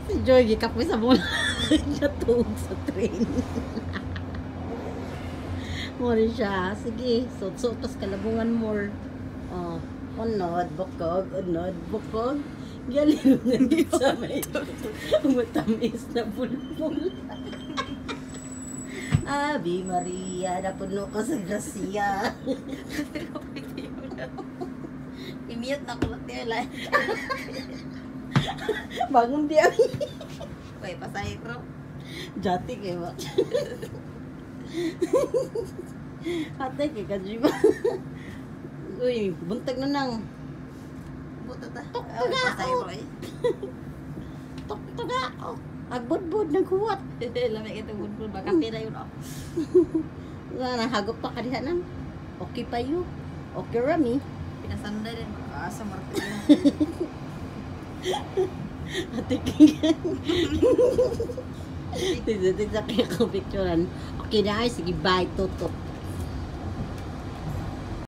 Si Joy, gikapoy sa mula. Natuog sa train. Mo rin siya. Sige, suot-suot tas kalabungan more. Oh, unod, bukog, unod, bukog. Galing na sa may matamis na bulbul. Ave Maria, napuno ka sa grasya. I-mute na ko lang tayo. Bagong di ang Uy, pasayro. Jati kay ba? Ate kay kadriba. Uy, buntag na nang. Buto ta. Tok, Ay, taga, pasayro eh. Tok taga. Oh, agbudbud naghuwat. Lamig ito budbud. Baka pira yun oh. Wala nahagop pa kadiha nang. Okay pa you. Okay rami. Pinasanday din. Makaasa martin. Ate kay. Tignan kaya ko picturean. Okay na ay, sige, bye, tutok.